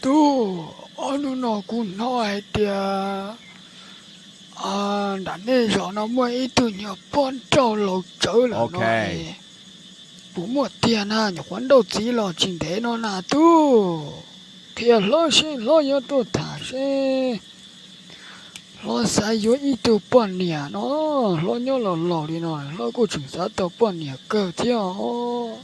tub, ob hnub no kuv hnov hais tias nram nej zos no muaj ib tug nyuag poj nrauj laus tsawv lawm no es, puas muaj tiag na? Nyuam qhuav nrauj txiv los tsis ntev no na tub. Qhia hlob seb hlob yuav tuaj tham seb hlob xav yuav ib tug poj niam no. Hlob nyob laus laus li no hlob kuj tseem xav tau poj niam kawg thiab os.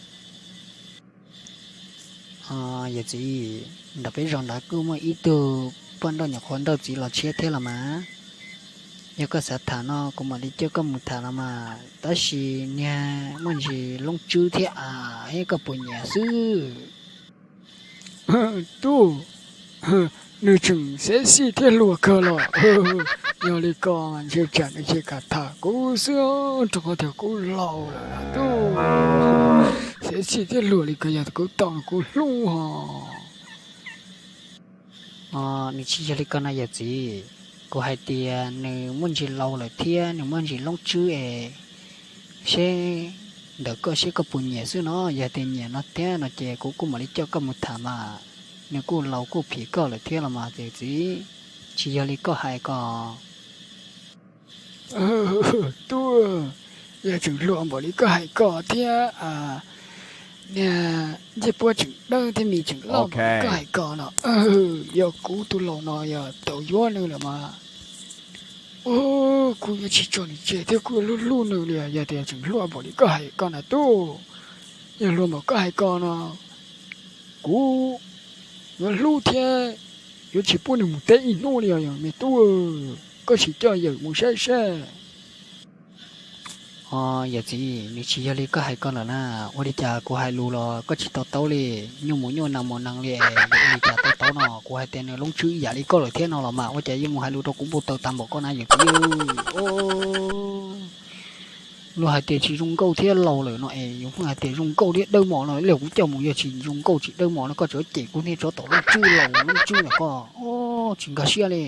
Yawm txiv, nram peb zos nrad kuj muaj ib tug poj nrauj nyuam qhuav nrauj txiv los tshiab thiab los mas. Yog koj xav tham no kuv mam li coj koj mus tham los mas, tab sis niag muaj ntsis loob tswb thiab as, koj puas nyiam xwb? Tub, nws tseem sexy thiab hluas kawg los. Yog li ko mas ntshe tsam nws tsis kam tham kuv xwb, rau qhov tias kuv laus lawm tub. Sexy thiab hluas li ko yog kuv tau kuv hlub hos. Nws tsis yog li ko no yawm txiv, kuv hais tias nws muaj ntsis laus lawm thiab nws muaj ntsis loob tswb es, seb ntawm koj seb koj puas nyiam xwb no. Yog tias nyiam no thiab no ces kuv kuj mam li coj koj mus tham mas, nws kuj laus kuj phim koj lawm thiab los mas yawm txiv, tsis yog li koj hais ko. Tub, yog tseem hluas npaum li koj hais ko thiab, niag ncej puab tseem dawb thiab mis tseem loj npaum li koj hais ko no, yog kuv tus laus no yog tau yuav nws lawm mas, kuv yuav tsis tso nws tseg thiab kuv yuav hlub hlub nws li. Yog tias tseem hluas npaum li koj hais ko na tub, yog hluas npaum koj hais ko no, kuv yuav hlub thiab yuav tsis pub nws mus teb ib hnub li os me tub. Koj sim coj yawm mus saib seb. Yawm txiv, nws tsis yog li koj hais ko lawm na. Ua li cas kuv hais lus los koj tsis to taub li? Nyuj mus nyuj, nees mus nees li, ua li cas to taub no? Kuv hais tias nws loob tswb ib yam li koj lawm thiab no los mas ua cas yuav mus hais lus rau kuv npau taws tas npaum ko na yawm txiv? Luag hais tias tsis zoo nkauj thiab laus lawm no es yus pheej hais tias zoo nkauj thiab dawb mos no, ib pliag kuv coj mus yog tsis zoo nkauj tsis dawb mos no koj tseem cem kuv niag tsov tom loob tswb laus loob tswb ntawm ko. Tsis nkag siab li.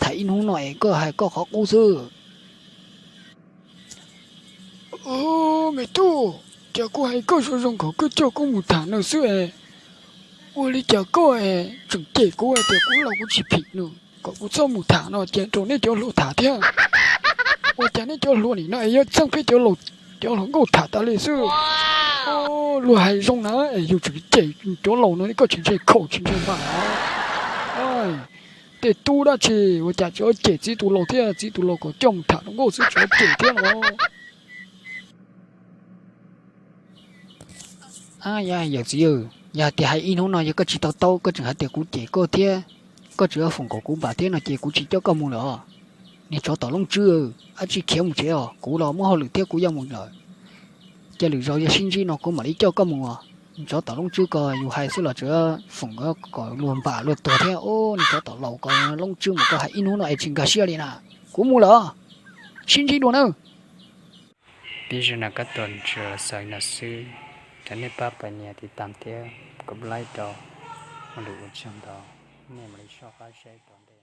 Tham ib hnub no es koj hais koj qhov qub xwb. Me tub, cas kuv hais koj zoo zoo kom koj coj kuv mus tham nws xwb es, ua li cas koj es tseem cem kuv hais tias kuv laus kuv tsis phim nws kom kuv txhob mus tham no ces rau nej cov hluas tham thiab. Ua cas nej cov hluas nim no es yuav txeeb peb cov hluas nkauj tham tas li xwb? Luag hais zoo na es yus tseem cem cov laus no, koj tsis ntse khaum tsis ntse npam. Tej tub dab tsi ua cas tseem cem txiv tus laus thiab, txiv tus laus kom coj mus tham hluas nkauj xwb tseem cem thiab los. Yawm txiv, yog tias hais ib hnub no yog koj tsis to taub, koj tseem hais tias kuv cem koj thiab, koj tseem foom kom kuv npam thiab no ces kuv tsis coj koj mus lawm os. Niag tsov tom loob tswb, ab tsi khiav mus tsev os, kuv los muaj hauj lwm thiab kuv yuav mus lawm. Cia lwm zaus yog sib ntsib no kuv mam li coj koj mus os. Niag tsov tom loob tswb ko yus hais xwb los tseem foom kom luag npam luag tuag thiab. Niag tsov tom laus ko loob tswb mas koj hais ib hnub no es tsis nkag siab li na. Kuv mus lawm, sib ntsib dua nawb. Peb zaj no kab tuas tsuas xaus li no xwb, thov nej pab pab nias tiv tam thiab kom like rau, ua lwm ua tsaug ntau, nej mam li soj qab saib tom ntej.